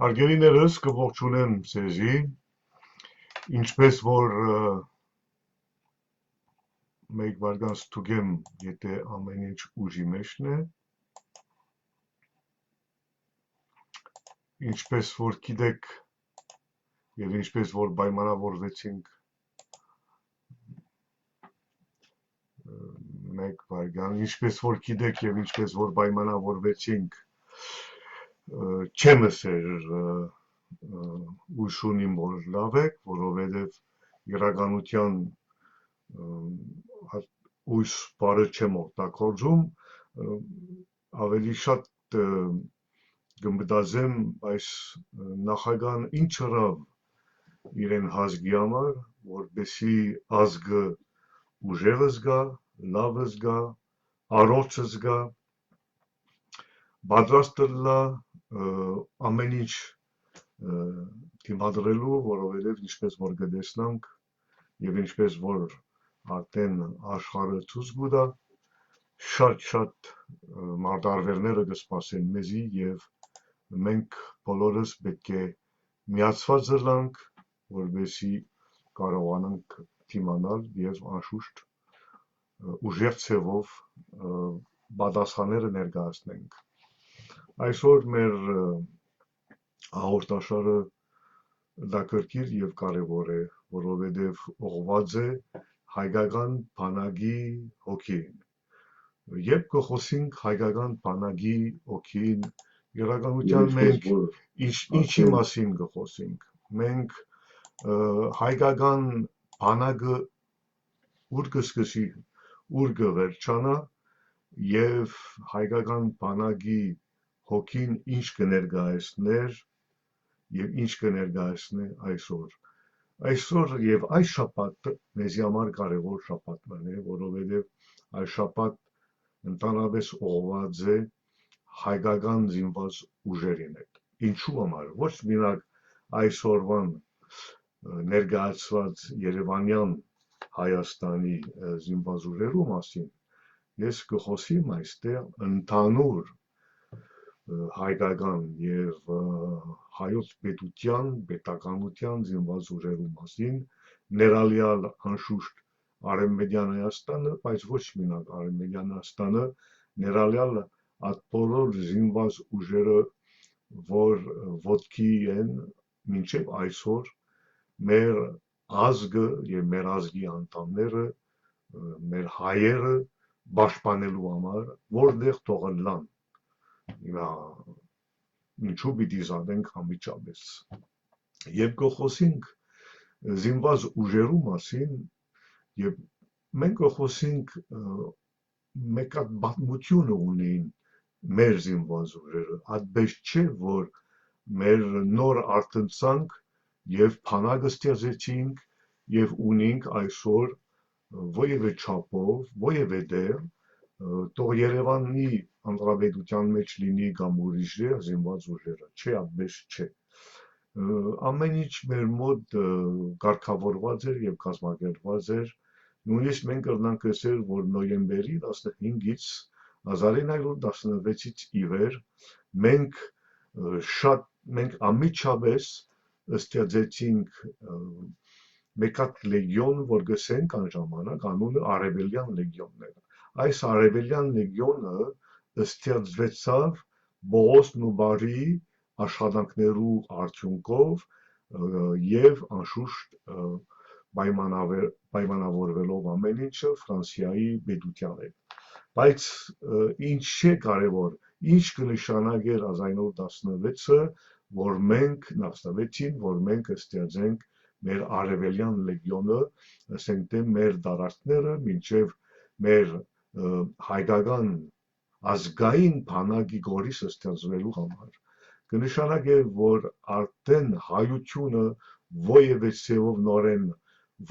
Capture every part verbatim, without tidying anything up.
Հարգելի ներս, կը ողջունեմ ձեզի, ինչպես որ, ը, մէկ վարկան ստուգեմ, եթէ ամեն ինչ ուժի մեջն է, ինչպես որ գիտեք, եւ ինչպես որ պայմանավորվեցինք, ը, մէկ վարկան, ինչպես որ գիտեք եւ ինչպես որ պայմանավորվեցինք, ը, չեմ ըսեր, ը, ը, յոյս ունիմ որ լաւ եք, որովհետեւ իրականութեան, ը, ա-, յոյս բառը չեմ օգտագործում, ը, ավելի շատ, ը, կը մտածեմ, այս, ը, նախագահն ինչ ըրաւ իրեն ազգի համար, որպեսզի ազգը ուժեղ զգայ, լաւ զգայ, առողջ զգայ, պատրաստ ըլլայ, ը, ամեն ինչ, ը, դիմադրելու, որովհետեւ ինչպես որ կը տեսնանք, եւ ինչպես որ արդեն աշխարհը ցոյց կու տայ, շատ-շատ, ը, մարտարվեստները կը սպասեն մեզի եւ մենք բոլորս պէտք է միացուած ըլլանք, որպեսզի կարողանանք դիմանալ եւ անշուշտ, ը, ուժեղ ձեւով, ը, պատասխանները ներկայացնենք։ Այսօր մեր, ը, հաղորդաշարը հետաքրքիր եւ կարեւոր է, որովհետեւ ուղղուած է հայկական բանակի հոգին։ Երբ կը խօսենք հայկական բանակի հոգին, իրականութեան Ինչպես մենք որ ինչ, ինչի արդեն մասին կը խօսենք։ Մենք, ը, հայկական բանակը ուր կը սկսի, ուր կը վերջանայ եւ հայկական բանակի հոգին ինչ կը ներկայացներ եւ ինչ կը ներկայացնէ այսօր։ Այսօր եւ այս շաբաթը մեզի համար կարեւոր շաբաթ մըն է, որովհետեւ այս շաբաթ ընդհանրապես ուղղուած է հայկական զինված ուժերին հետ։ Ինչու համար։ Ոչ մինակ այսօրուան, ը, ներկայացուած Երևանյան Հայաստանի, ը, զինված ուժերու մասին, ես կը խօսիմ այստեղ ընդհանուր, ը, հայկական եւ, ը, հայոց պետութեան, պետականութեան զինված ուժերու մասին, ներառեալ անշուշտ Արեւմտյան Հայաստանը, բայց ոչ մինակ Արեւմտյան Հայաստանը, ներառեալ այդ բոլոր զինված ուժերը, որ ոտքի են մինչեւ այսօր մեր ազգը եւ մեր ազգի անդամները, ը, մեր հայերը պաշտպանելու համար, որտեղ թող ըլլան։ Հիմա ինչու պիտի զատենք անմիջապես։ Երբ կը խօսենք զինված ուժերու մասին, եւ մենք կը խօսենք, ը, մէկ հատ պատմութիւնը ունին մեր զինված ուժերը, այդպէս չէ, որ մեր նոր արթնցանք եւ բանակ ստեղծեցինք եւ ունինք այսօր, ը, որեւէ չափով, որեւէ տեղ, ը, թող Երեւանի հանրապետութեան մէջ լինի կամ ուրիշ տեղ զինված ուժերը, չէ, այդպէս չէ։ Ը, ամեն ինչ մեր մոտ, ը, կարգավորված էր եւ կազմակերպված էր։ Նույնիսկ մենք կրնանք ըսել, որ նոյեմբերի տասնհինգից, հազար ինը հարյուր տասնվեցից ի վեր, մենք, ը, շատ, մենք անմիջապես ստեղծեցինք, ը, մէկ հատ լեգիոն, որ կ'ըսենք այն ժամանակ, անունը Արեւելյան լեգիոններ։ Այս Արեւելյան լեգիոնը ստեղծուեցաւ Պողոս Նուբարի աշխատանքներու արդիւնքով, ը, եւ անշուշտ, ը, պայմանավեր-, պայմանավորվելով ամեն ինչը Ֆրանսիայի պետութեան հետ։ Բայց, ը, ինչ չէ կարեւոր, ինչ կը նշանակէր հազար ինը հարյուր տասնվեցը, որ մենք, տասնվեցին, որ մենք ստեղծենք մեր Արեւելյան լեգիոնը, ասենք թէ մեր դարաշները մինչեւ մեր, ը, հայկական ազգային բանակի կորիզը ստեղծուելու համար, կը նշանակէ, որ արդեն հայութիւնը որեւէ ձեւով նորէն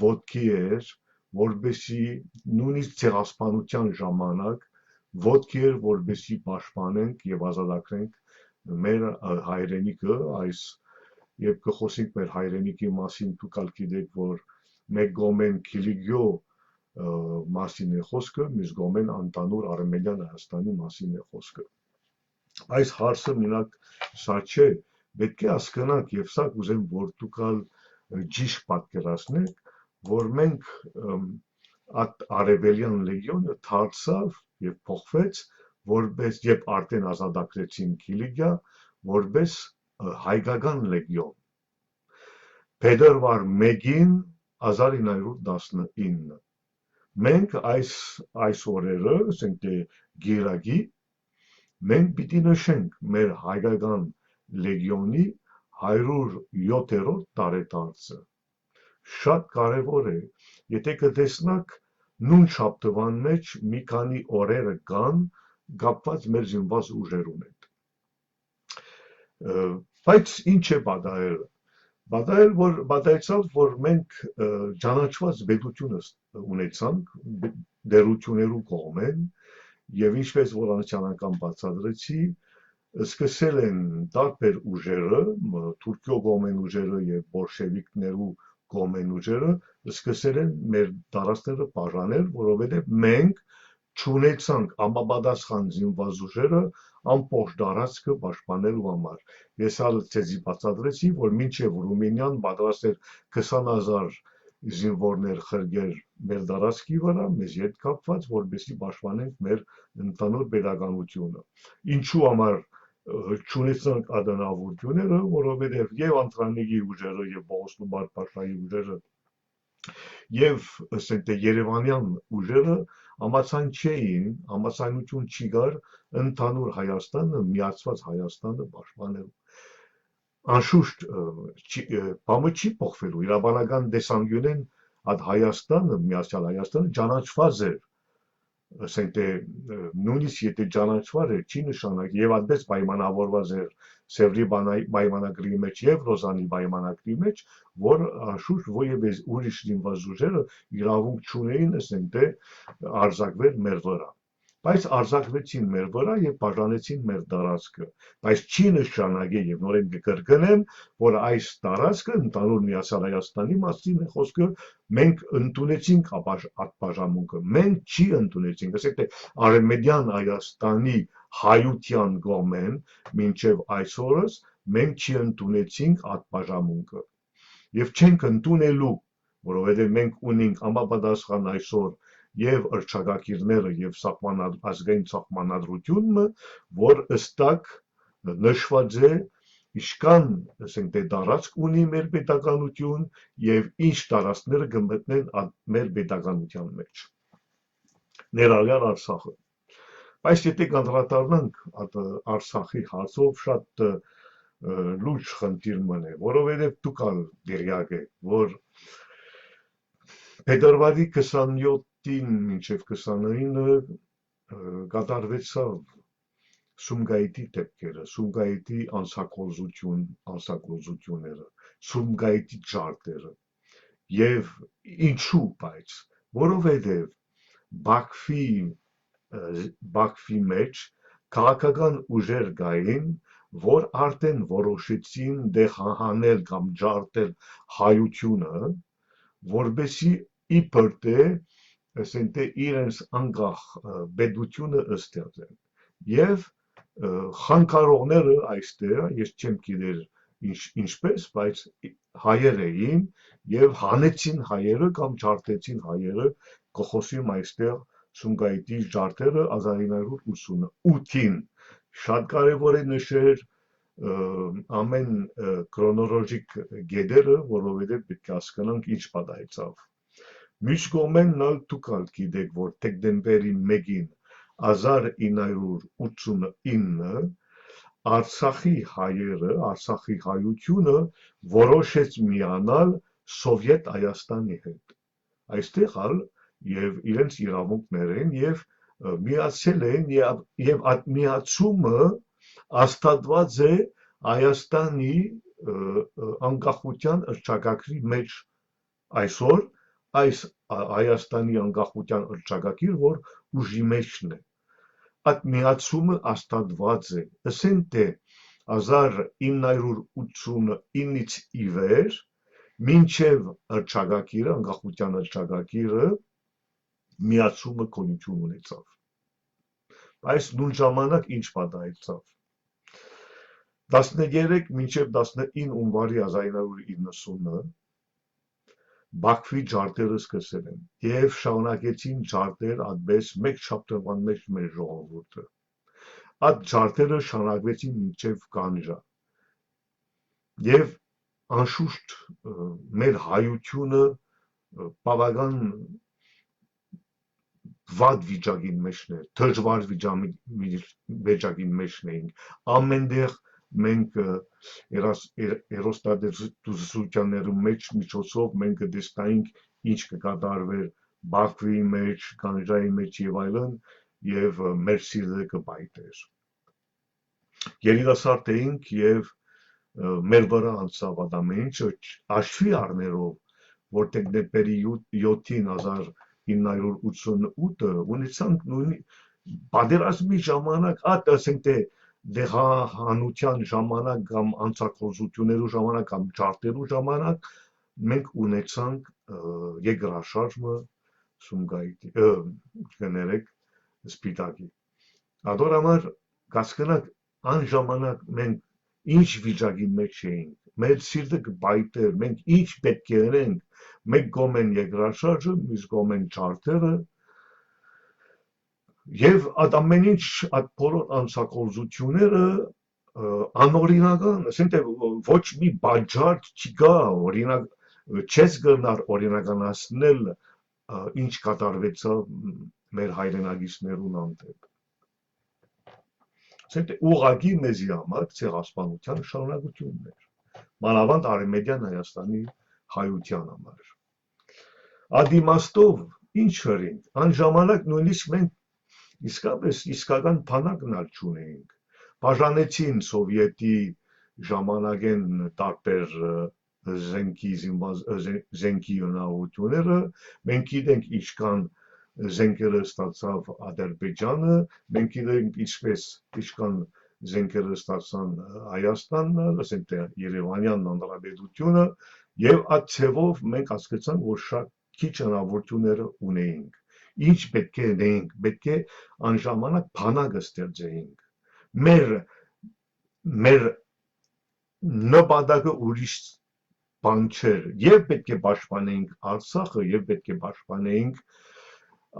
ոտքի էր, որպեսզի նույնիսկ ցեղասպանութեան ժամանակ ոտքի էր, որպեսզի պաշտպանենք եւ ազատագրենք մեր, ը, հայրենիքը, այս, երբ կը խօսենք մեր հայրենիքի մասին, դուք ալ գիտեք, որ մէկ կողմէն Կիլիկիո, ը, մասին է խօսքը, մյուս կողմէն ընդհանուր Արեւմտյան Հայաստանի մասին է խօսքը։ Այս հարցը մինակ սա չէ, Պէտք է հասկնանք, եւ սա կ'ուզեմ որ դուք ալ ճիշտ պատկերացնէք, որ մենք, ըմ, այդ արեւելեան լեգիոնը դարձաւ եւ փոխվեց որպես, երբ արդեն ազատագրեցին Կիլիկիա, որպես, ը, հայկական լեգիոն։ Փետրուար մէկին հազար ինը հարյուր տասնինը։ Մենք այս, այս օրերը, ասենք թէ կիրակի, մենք պիտի նշենք մեր հայկական լեգիոնի հարիւր յոթերորդ տարեդարձը։ Շատ կարեւոր է, եթե կը տեսնաք, նոյն շաբթուան մէջ մի քանի օրերը կան կապուած մեր զինուած ուժերուն հետ։ Ը, բայց ինչ է պատահել։ Պատահել, որ, պատահեցաւ, որ մենք, ը, ճանաչուած պետութիւնը ս-, ունեցանք, բ-, տէրութիւններու կողմէն, եւ ինչպես որ անցեալ անգամ բացատրեցի, սկսել են տարբեր ուժերը, մ-, Թուրքիոյ կողմէն ուժերը եւ բոլշեվիկներու կողմէն ուժերը, սկսել են մեր տարածքները բաժանել, որովհետեւ մենք չունեցանք համապատասխան զինուած ուժերը ամբողջ տարածքը պաշտպանելու համար։ Ես ալ ձեզի բացատրեցի, որ մինչեւ Ռումինիան պատրաստ էր քսան հազար զինուորներ ղրկել մեր տարածքի վրայ, մեզ հետ կապուած, որպեսզի պաշտպանենք մեր ընդհանուր պետականութիւնը։ Ինչու համար, ը, չունեցանք ատանաւորութիւնները, որովհետեւ եւ Անդրանիկի ուժերը, եւ Պողոս Լուպարդ Փաշայի ուժերը, եւ, ասենք թէ, երեւանեան ուժերը համաձայն չէին, համաձայնութիւն չի կար ընդհանուր Հայաստանը, միացուած Հայաստանը պաշտպանելու։ Անշուշտ, ը, չի, ը, բանը չի փոխվելու, իրավաբանական տեսանկիւնէն այդ Հայաստանը, միացեալ Հայաստանը ճանաչուած էր, ասենք թէ, ը, նոյնիսկ եթե ճանաչուած էր, չի նշանակի, եւ այդպես պայմանավորուած էր Սեւրի պանայ-, պայմանագրի մեջ եւ Լոզանի պայմանագրի մեջ, որ անշուշտ որեւէ ուրիշ զինուած ուժերը իրավունք չունէին, ասենք թէ, արձակուել մեր վրայ։ Բայց արձակուեցին մեր վրայ եւ բաժանեցին մեր տարածքը։ Բայց չի նշանակի, եւ նորէն կը կրկնեմ, որ այս տարածքը ընդհանուր միացեալ Հայաստանի մասին է խոսքը, մենք ընդունեցինք ապաշ-, ատբաժանմունքը, մենք չի ընդունեցինք, ասենք թէ արևմտեան Հայաստանի հայութեան կողմէն մինչեւ այսօրս մենք չի ընդունեցինք ատբաժանմունքը։ Եւ չենք ընդունելու, որովհետեւ մենք ունենք համապատասխան այսօր եւ հռչակագիրները եւ սահմանա-, ազգային սահմանադրությունը, որ ըստակ նշուած է, ինչքան, ասենք թէ, տարածք ունի մեր պետականութիւն եւ ինչ տարածքները կը մտնեն ա-, մեր պետականութեան մեջ, ներառյալ Արցախը։ Բայց եթե կանդրադառնանք այդ, ը, Արցախի հարցով, շատ, ը, ը, լուրջ խնդիր մըն է, որովհետեւ դուք ալ տեղեակ էք, որ փետրուարի քսանեթին մինչեւ քսանինը, ը, կատարուեցաւ Սումգայիթի դէպքերը, Սումգայիթի անցագործություն, անցագործությունները, Սումգայիթի ջարդերը։ Եւ ինչու, բայց որովհետեւ Բաքվի, ը, Բաքվի մեջ քաղաքական ուժեր կային, որ արդեն որոշեցին դե հա-, հանել կամ ջարդել հայությունը, որպեսզի իբր դե, ասենք թէ, իրենց անկախ, ը, պետութիւնը ստեղծեն։ Եւ, ը, խանգարողները այստեղ, ես չեմ գիտեր ինչ, ինչպես, բայց հայեր էին եւ հանեցին հայերը կամ ջարդեցին հայերը, կը խոսիմ այստեղ Սումգայիթի ջարդերը հազար ինը հարիւր ութսունութին։ Շատ կարեւոր է նշել, ը, ամեն, ը, քրոնոլոգիկ կետերը, որովհետեւ պիտի հասկնանք ինչ պատահեցաւ։ Միւս կողմէն ալ դուք ալ գիտէք, որ դեկտեմբերի մէկին հազար ինը հարիւր ութսունինը Արցախի հայերը, Արցախի հայութիւնը որոշեց միանալ Սովետ Հայաստանի հետ։ Այստեղ ալ եւ իրենց իրավունքներ են եւ, ը, միացել են եւ, եւ այդ միացումը հաստատուած է Հայաստանի, ը, ը, անկախութեան հռչակագրի մեջ այսօր, այս, ա, Հայաստանի անկախութեան հռչակագիր, որ ուժի մեջն է։ Այդ միացումը հաստատուած է, ըսեն թէ հազար ինը հարիւր ութսունինից ի վեր, մինչեւ հռչակագիրը, անկախութեան հռչակագիրը, միացումը գոյութիւն ունեցաւ։ Բայց նոյն ժամանակ ինչ պատահեցաւ։ Տասներեք մինչեւ տասնինը յունուարի հազար ինը հարիւր իննսունը Բաքվի ջարդերը սկսել են եւ շարունակեցին ջարդեր, ատպէս մէկ շաբթուան մէջ մեր ժողովուրդը։ Այդ ջարդերը շարունակվեցին մինչեւ Գանժա։ Եւ անշուշտ, ը, մեր հայությունը, ը, բաւական վատ վիճակին մէջն էր, դժուար վիճամի-, վիճ-, վիճակին մէջն էինք։ Ամենտեղ մենք, ը, երաս-, եր-, հեռուստատեսութիւններու մէջ միջոցով մենք կը տեսնայինք ինչ կը կատարուէր Բաքվի մէջ, Գանժայի մէջ եւ այլն, եւ, ը, մեր սիրտը կը պայթէր։ Երիտասարդ էինք եւ, ը, մեր վրայ անցաւ այդ ամէն ինչը, չ-, հաշուի առներով, որ դեկտեմբերի յոթ-, յոթին հազար ինը հարիւր ութսունութը ունեցանք նոյն պատերազմի ժամանակ, ատ, ասենք թէ, դեղահանութեան ժամանակ կամ անցագործութիւններու ժամանակ կամ ջարդերու ժամանակ մենք ունեցանք, ը, երկրաշարժը Սումգայիթի, ը, կներեք, Սպիտակի։ Ատոր համար կասկնակ այն ժամանակ մենք ինչ վիճակի մէջ էինք, մեր սիրտը կը պայթէր, մենք ինչ պէտք է ընենք, մէկ կողմէն երկրաշարժը, մյուս կողմէն ջարդերը, եւ այդ ամէն ինչ, այդ բոլոր անցագործութիւնները, ը, անօրինական, ասենք թէ ոչ մի պատճառ չկայ, օրինակ, չես կրնար օրինականացնել, ը, ինչ կատարուեցաւ մեր հայրենակիցներուն հանդէպ։ Ասենք թէ ուղղակի մեզի համար ցեղասպանութեան շարունակութիւնն էր, մանաւանդ Արեւմտեան Հայաստանի հայութեան համար։ Այդ իմաստով ինչ ըրինք, այն ժամանակ նոյնիսկ մենք իսկապես իսկական բանակն ալ չունեինք։ Բաժանեցին Սովետի ժամանակէն տարբեր, ը, զենքի զինված, ը, զե-, զենքի հնարաւորութիւնները, մենք գիտենք ինչքան զենքերը ստացաւ Ադրբեջանը, մենք գիտենք ինչպես, ինչքան զենքերը ստացան, ը, Հայաստանը, ասենք թէ Երեւանեան Հանրապետութիւնը, եւ այդ ձեւով մենք հասկացանք, որ շատ քիչ հնարաւորութիւնները ունեինք։ Ինչ պէտք է ընենք, պէտք է անժամանակ բանակ ստեղծեինք։ Մեր, մեր նպատակը ուրիշ բան չէր, եւ պէտք է պաշտպանեինք Արցախը, եւ պէտք է պաշտպանեինք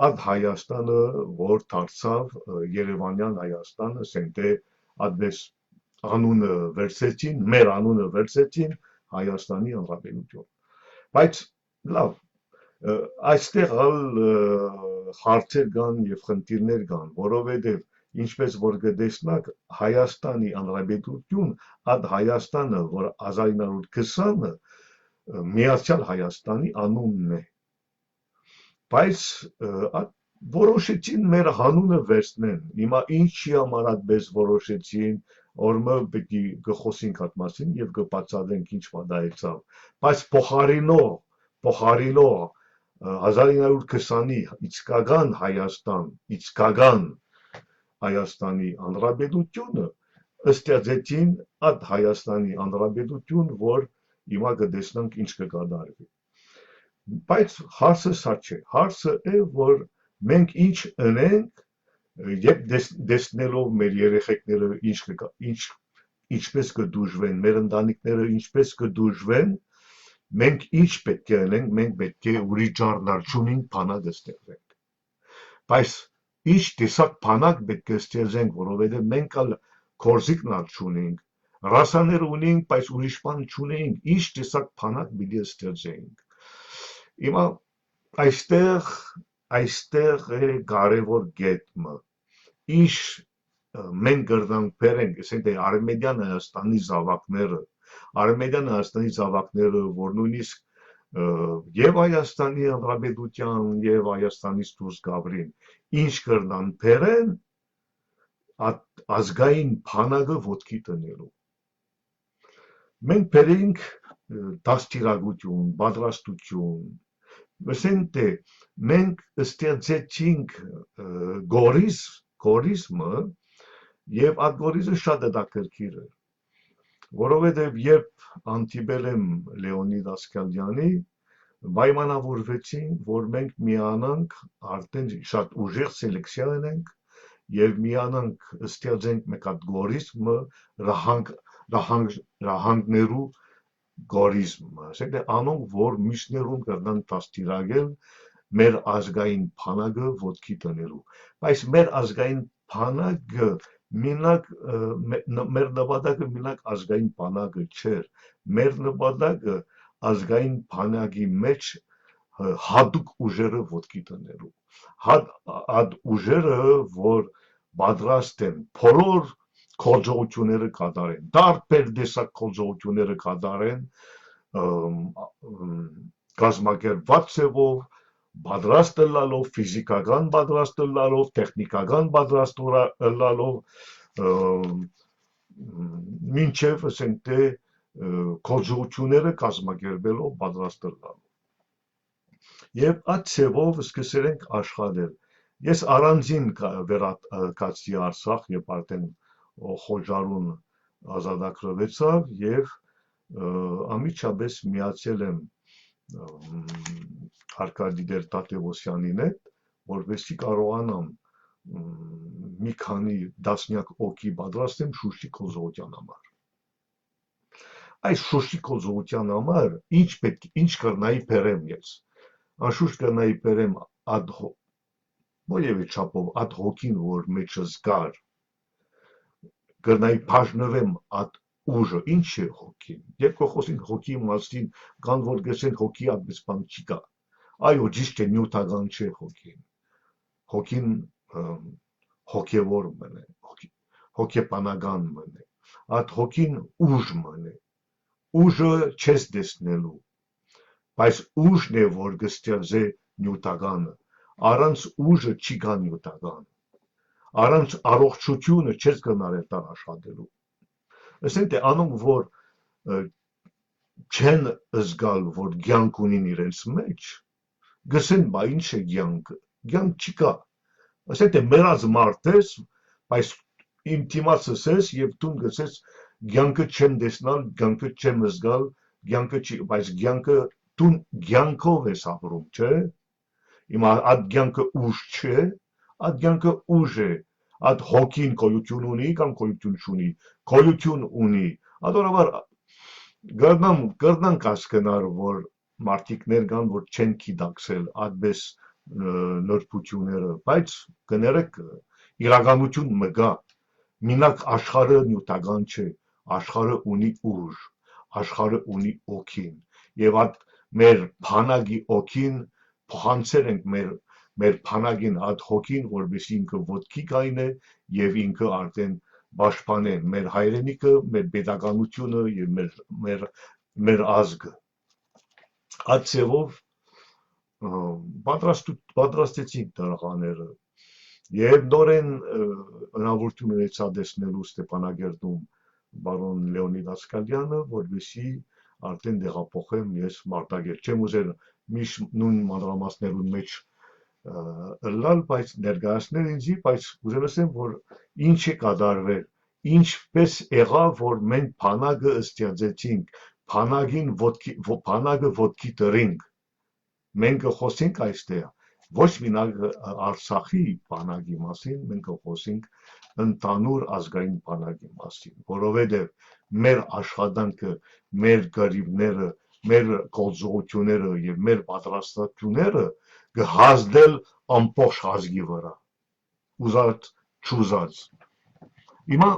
այդ Հայաստանը, որ դարձաւ, ը, Երեւանեան Հայաստանը, ասենք թէ այդպես անունը վերցեցին, մեր անունը վերցեցին Հայաստանի Հանրապետութիւն։ Բայց լավ, ը, այստեղ ալ, ը, հարցեր կան եւ խնդիրներ կան, որովհետեւ, ինչպես որ կը տեսնաք, Հայաստանի Հանրապետութիւն, այդ Հայաստանը, որ հազար ինը հարիւր քսանը, ը, Միացեալ Հայաստանի անունն է։ Բայց, ը, ա-, որոշեցին մեր հանունը վերցնեն։ Հիմա ինչի համար այդպես որոշեցին, օրմը պիտի կը խոսենք այդ մասին եւ կը բացատրենք ինչ պատահեցաւ։ Բայց փոխարինող, փոխարինող, ը, հազար ինը հարիւր քսանի իսկական Հայաստան, իսկական Հայաստանի Հանրապետութիւնը ստեղծեցին այդ Հայաստանի Հանրապետութիւն, որ հիմա կը տեսնանք ինչ կը կատարուի։ Բայց հարցը սա չէ։ Հարցը է, որ մենք ինչ ընենք, երբ տես-, տեսնելով մեր երեխեքները ինչ կը կա-, ինչ, ինչպես կը դուժվեն, մեր ընտանիքները ինչպես կը դուժվեն, մենք ինչ պէտք է ընենք, մենք պէտք է ուրիշ ջարդեր չունենք, բանակ ստեղծենք։ Բայց ինչ տեսակ բանակ պէտք է ստեղծենք, որովհետեւ մենք ալ գործիքն ալ չունենք, ռասաներ ունենք, բայց ուրիշ բան չունենք, ինչ տեսակ բանակ պիտի ստեղծենք։ Հիմա այստեղ, այստեղ է կարեւոր կետ մը։ Ինչ, ը, մենք կրնանք բերենք, ասենք թէ Արևմտյան Հայաստանի զաւակները, Արևմտյան Հայաստանի զաւակները, որ նոյնիսկ, ը, եւ Հայաստանի Հանրապետութեան, եւ Հայաստանից դուրս գաբրին, ինչ կրնան բերեն, այդ ազգային բանակը ոտքի դնելու։ Մենք բերենք, ը, դաստիարակութիւն, պատրաստութիւն, ասենք թէ մենք ստեղծեցինք, ը, գորիս-, գորիզմը, եւ այդ գորիզը շատ հետաքրքիր է, որովհետեւ երբ հանդիպել եմ Լեոնիդ Ասկալյանի, պայմանավորվեցինք, որ մենք միանանք, արդեն շատ ուժեղ սելեկցիա ունենք, եւ միանանք, ստեղծենք մէկ հատ գորիզմը, հանգ-, նահանգ-, նահանգներու կորիզմ, ասենք, անոնք, որ միւսներուն կրնան դաստիարակել մեր ազգային բանակը ոտքի դնելու։ Բայց մեր ազգային բանակը մինակ, ը, մե-, ն-, մեր նպատակը մինակ ազգային բանակը չէր։ Մեր նպատակը ազգային բանակի մեջ, ը, հատուկ ուժերը ոտքի դնելու։ Հատ-, այդ ուժերը, որ պատրաստ են բոլոր գործողությունները կատարեն, տարբեր տեսակ գործողությունները կատարեն, ըմ, ըմ, կազմակերպված ձևով, պատրաստ ըլլալով, ֆիզիկական պատրաստ ըլլալով, տեխնիկական պատրաստ ուրա-, ըլլալով, ըմ, մինչեւ, ասենք, թէ, ը, գործողությունները կազմակերպելով պատրաստ ըլլալով։ Եւ այդ ձևով սկսել ենք աշխատել։ Ես առանձին կա-, վերա-, ը, գացի Արցախ, երբ արդեն, ո-, Խոջարուն ազատագրուեցաւ եւ, ը, անմիջապէս միացել եմ, ըմ, Արկադի Տեր Թադեւոսյանին հետ, որպեսզի կարողանամ, ըմ, մի քանի տասնեակ օքի պատրաստեմ Շուշի կոզողութեան համար։ Այս Շուշի կոզողութեան համար ինչ պետք, ինչ կրնայի բերեմ ես։ Անշուշտ կրնայի բերեմ այդ հո-, որևէ չափով այդ հոգին, որ մեջս կար, կրնայի բաժնվեմ այդ ուժը, ինչ է հոգին։ Երբ կը խոսին հոգի մասին, կան որ կսեն հոգի այդպես բան չի կա։ Այո, ճիշդ է, նիւթական չէ հոգին։ Հոգին, ըմ, հոգեվոր մն է, հոգի-, հոգեբանական մն է։ Այդ հոգին ուժ մն է։ Ուժը չես տեսնելու, բայց ուժն է, որ կստեղծէ նիւթականը։ Առանց ուժը չի կա նիւթական։ Առանց առողջությունը չես կրնար տան աշխատելու։ Ասեն թէ անոնք, որ, ը, չեն զգալ, որ կեանք ունին իրենց մեջ, գսեն, բա ինչ է կեանքը։ Կեանք չկա։ Ասեն թէ մեռած մարդ ես, բայց իմ դիմաց ես եւ դուն գսես, կեանքը չեմ տեսնալ, կեանքը չեմ զգալ, կեանքը չի, բայց կեանքը, դուն կեանքով ես ապրում, չէ՞։ Հիմա այդ կեանքը ուժ չէ, այդ կեանքը ուժ է, այդ հոգին գոյություն ունի կամ գոյություն չունի, գոյություն ունի, ատորաբար կրնամ, կրնանք հասկնար, որ մարդիկներ կան, որ չեն գիտակցել այդպես, ը, նրբությունները, բայց կներեք, իրականություն մը կա, մինակ աշխարհը նիւթական չէ, աշխարհը ունի ուժ, աշխարհը ունի օքին, եւ այդ մեր բանակի օքին փոխանցեր ենք մեր, մեր բանակին այդ հոգին, որպեսզի ինքը ոտքի կայնէ եւ ինքը արդեն պաշտպանէ մեր հայրենիքը, մեր պետականությունը եւ մեր, մեր, մեր ազգը։ Այդ ձևով, ը, պատրաստու-, պատրաստեցինք դրախաները եւ նորէն, ը, հնարավորութիւն ունեցայ տեսնելու Ստեփանակերտում պարոն Լեոնիդ Ասկալյանը, որպեսզի արդեն տեղափոխեմ ես Մարտակերտ։ Չեմ ուզեր միշտ նոյն մանրամասներուն մէջ, ը, ըլլալ, բայց ներկայացնել ինձի, բայց ուզեմ ասեմ, որ ինչ է կատարվել, ինչպես եղաւ, որ մենք բանակը ստեղծեցինք, բանակին ոտքի, ո-, բանակը ոտքի դրինք, մենք կը խոսենք այստեղ ոչ մինակ, ը, Արցախի բանակի մասին, մենք կը խոսենք ընդհանուր ազգային բանակի մասին, որովհետեւ մեր աշխատանքը, մեր կռիւները, մեր գործողությունները եւ մեր պատրաստակցությունները կը հազդել ամբողջ ազգի վրա, ուզած, չուզած։ Հիմա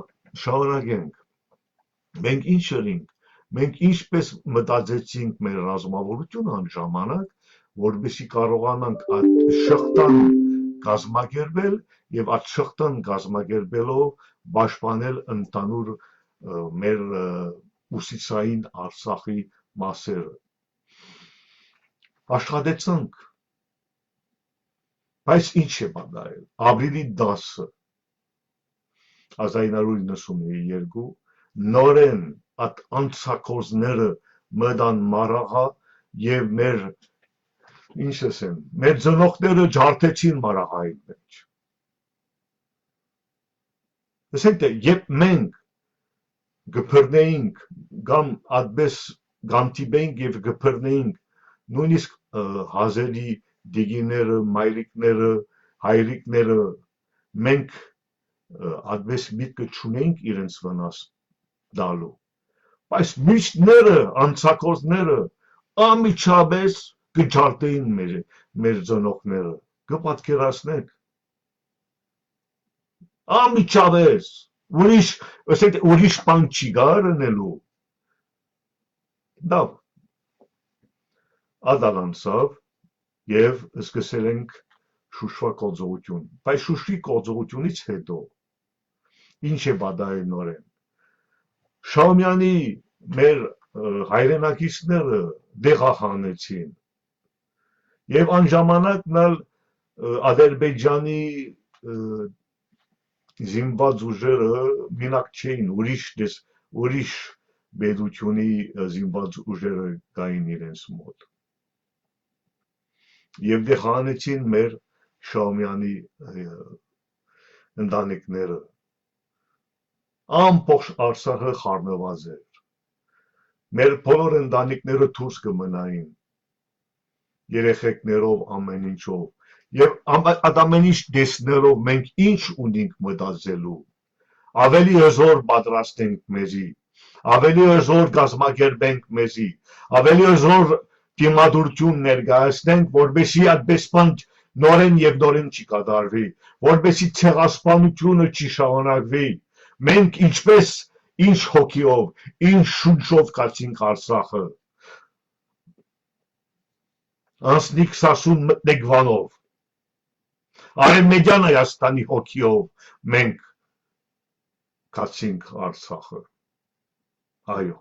շարունակենք։ Մենք ինչ ըրինք, մենք ինչպես մտածեցինք մեր ռազմավարությունը այն ժամանակ, որպեսզի կարողանանք այդ շղթան կազմակերպել եւ այդ շղթան կազմակերպելով պաշտպանել ընդհանուր, ը, մեր, ը, ուսիցային Արցախի մասերը։ Աշխատեցանք, բայց ինչ է պատահել։ Ապրիլի տասը, հազար ինը հարիւր իննսուններկու, նորէն այդ անցագործները մտան Մարաղա եւ մեր, ինչ ասեմ, մեր ծնողները ջարդեցին Մարաղային մեջ։ Ասենք թէ, երբ մենք կը բռնեինք կամ այդպես կհանդիպեինք եւ կը բռնեինք նոյնիսկ, ը, հազերի տիկինները, մայրիկները, հայրիկները, մենք, ը, այդպես միտքը չունեինք իրենց վնաս տալու։ Բայց միշտները, անցագործները անմիջապէս կը ջարդէին մեր, մեր ծնողները։ Կը պատկերացնեք։ Անմիջապէս, ուրիշ, ասենք, ուրիշ բան չի գար ընելու։ Լավ, ատալ անցաւ եւ սկսել ենք Շուշվա գործողություն։ Բայց Շուշի գործողությունից հետո, ինչ է պատահել նորէն։ Շահումեանի մեր, ը, հայրենակիցները տեղահանեցին։ Եւ այն ժամանակն ալ, ը, Ադրբեջանի, ը, զինված ուժերը մինակ չէին, ուրիշ դես-, ուրիշ պետությունի, ը, զինված ուժերը կային իրենց մոտ։ Եւ դե խանեցին մեր Շահումեանի, ը, ընտանիքները։ Ամբողջ Արցախը խառնուած էր։ Մեր բոլոր ընտանիքները դուրս կը մնային, երեխեքներով, ամեն ինչով։ Եւ ամ-, այդ ամեն ինչ տեսնելով մենք ինչ ունենք մտածելու։ Ավելի հզոր պատրաստենք մեզի, ավելի հզոր կազմակերպենք մեզի, ավելի հզոր դիմադրություն ներկայացնենք, որպեսզի այդպես բան նորէն եւ նորէն չի կատարվի, որպեսզի ցեղասպանությունը չի շարունակվի։ Մենք ինչպես, ինչ հոգիով, ինչ շունչով կացինք Արցախը։ Անսնիկ սասուն մտնեք Վանով։ Արևմտյան Հայաստանի հոգիով մենք կացինք Արցախը։ Այո։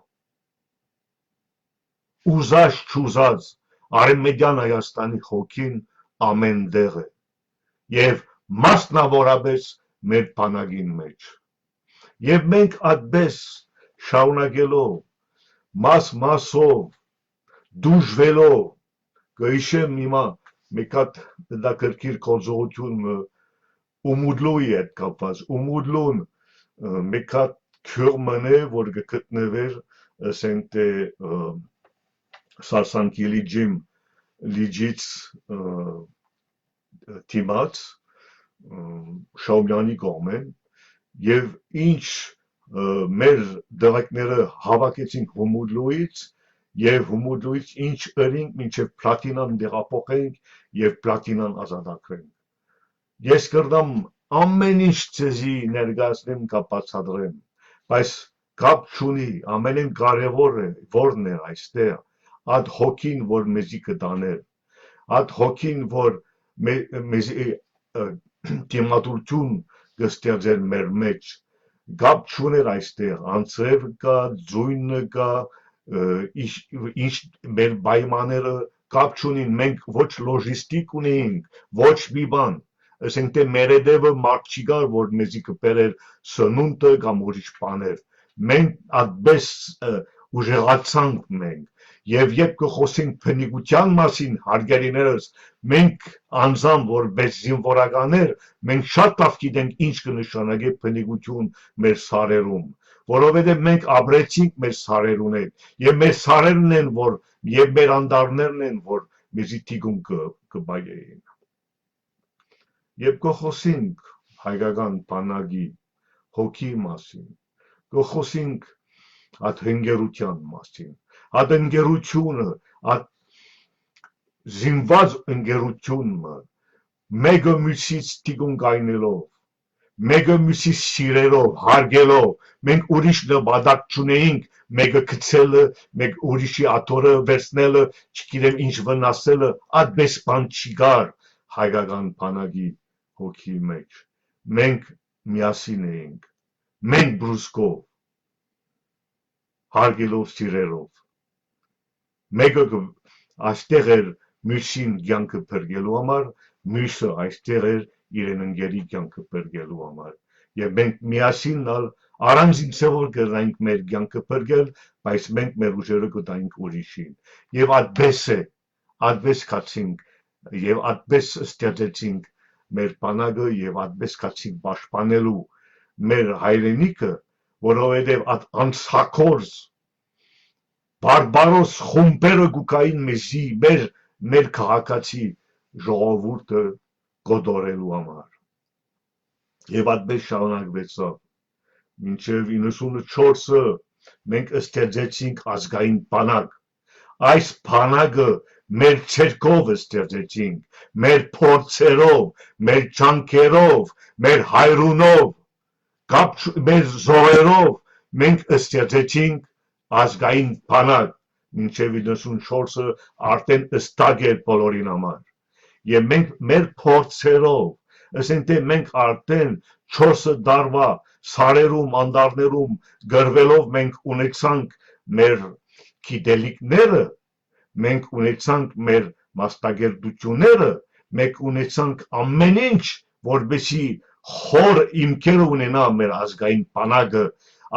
Ուզած չուզած Արևմտյան Հայաստանի հոգին ամեն տեղ է եւ մասնավորապես մեր բանակին մեջ։ Եւ մենք այդպես շարունակելով, մաս-մասով, դուժվելով, կը հիշեմ հիմա մեկ հատ հետաքրքիր գործողություն մը, Ումուդլուի հետ կապված։ Ումուդլուն, ը, մեկ հատ գիւղ մըն է, որ կը գտնուէր, ըսեն թէ, ը, Սարսանքի լիճին, լիճից, ը, դիմաց, ը, Շահումեանի կողմէն, եւ ինչ, ը, մեր դղեկները հավաքեցինք Ումուդլուից, եւ Ումուդլուից ինչ ըրինք, մինչեւ Պլատինան տեղափոխենք եւ Պլատինան ազատագրենք։ Ես կրնամ ամեն ինչ ձեզի ներկայացնեմ կամ բացատրեմ, բայց կապ չունի, ամենէն կարեւորը որն էր այստեղ, այդ հոգին, որ մեզի կտաներ, այդ հոգին, որ մե-, մեզի, ը, դիմադրություն կստեղծեր մեր մեջ, կապ չուներ այստեղ, անձրեւ կա, ձոյնը կա, ը, ինչ, ինչ մեր պայմանները կապ չունին, մենք ոչ լոժիստիկ ունեինք, ոչ մի բան, ասենք թէ մեր հետևը մարդ չի գար, որ մեզի կբերեր սնունդը կամ ուրիշ բաներ, մենք այդպես, ը, ուժեղացանք մենք, եւ երբ կը խոսենք բնիկության մասին, հարգելիներս, մենք անձամբ որպես զինվորականներ, մենք շատ լաւ գիտենք ինչ կը նշանակէ բնիկություն մեր սարերում, որովհետեւ մենք ապրեցինք մեր սարերուն հետ, եւ մեր սարերն են, որ, եւ մեր անտառներն են, որ մեզի թիկուն կը, կը պահէին։ Երբ կը խօսինք հայկական բանակի հոգի մասին, կը խօսինք այդ ընկերության մասին, այդ ընկերությունը, այդ զինված ընկերությունը, մէկը միւսից թիկուն կայնելով, մէկը միւսի սիրելով, հարգելով, մենք ուրիշ նպատակ չունեինք, մէկը գցելը, մեկ ուրիշի աթոռը վերցնելը, չգիտեմ ինչ վնասելը, այդպես բան չի կար հայկական բանակի հոգի մեջ։ Մենք միասին էինք, մենք բրուսկով, հարգելով, սիրելով։ Մէկը կը-, այստեղ էր մյուսին կեանքը փրկելու համար, մյուսը այստեղ էր իրեն ընկերի կեանքը փրկելու համար։ Եւ մենք միասին ալ առանձին ձեւով կրնայինք մեր կեանքը փրկել, բայց մենք մեր ուժերը կտայինք ուրիշին։ Եւ այդպես է, այդպես գացինք եւ այդպես ստեղծեցինք մեր բանակը եւ այդպես գացինք պաշտպանելու մեր հայրենիքը, որովհետեւ այդ անցակորձ բարբարոս խումբերը կու գային մեզի, մեր, մեր քաղաքացի ժողովուրդը կոտորելու համար։ Եւ այդպես շարունակվեցաւ։ մինչեւ իննսունը չորսը մենք ստեղծեցինք ազգային բանակ։ Այս բանակը մեր ձեռքով ստեղծեցինք, մեր փորձերով, մեր ջանքերով, մեր հայրունով, կապ չու-, մեր զոհերով մենք ստեղծեցինք ազգային բանակ, մինչեւ իննսունչորսը արդեն ստակ էր բոլորին համար։ Եւ մենք մեր փորձերով, ասենք թէ մենք արդեն չորսը դարուայ սարերում, անտառներում կռուելով մենք ունեցանք մեր գիտելիքները, մենք ունեցանք մեր մասնագերտությունները, մենք ունեցանք ամեն ինչ, որպեսզի խոր հիմքերը ունենայ մեր ազգային բանակը,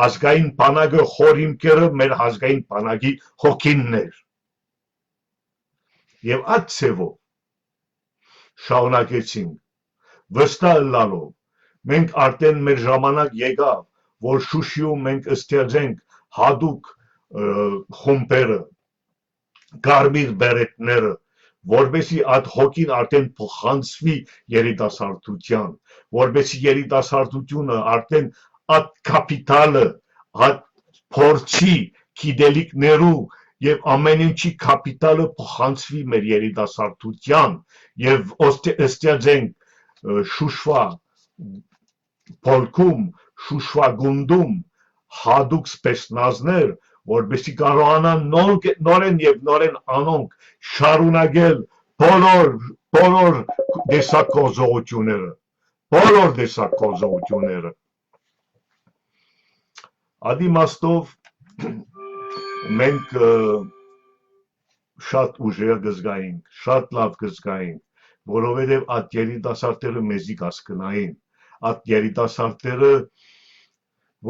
ազգային բանակը խոր հիմքերը մեր ազգային բանակի հոգինն էր։ Եւ այդ ձեւով շարունակեցինք, վստահ ըլլալով, մենք արդեն մեր ժամանակ եկաւ, որ Շուշիում մենք ստեղծենք յատուկ, ը, խումբերը, կարմիր բերետները, որպեսզի այդ հոգին արդեն փոխանցուի երիտասարդութեան, որպեսզի երիտասարդութիւնը արդեն այդ կապիտալը, այդ փորձի, գիտելիքներու եւ ամեն ինչի կապիտալը փոխանցուի մեր երիտասարդութեան եւ ոստե-, ստեղծենք, ը, Շուշվա պոլքում, Շուշվա գունդում յատուկ սպեցնազներ, որպեսզի կարողանան նոր-, նորէն եւ նորէն անոնք շարունակել բոլոր, բոլոր տեսակ գործողութիւնները, բոլոր տեսակ գործողութիւնները։ Այդ իմաստով մենք, ը, շատ ուժեղ կը զգայինք, շատ լաւ կը զգայինք, որովհետեւ այդ երիտասարդները մեզի կ'ասկնային, այդ երիտասարդները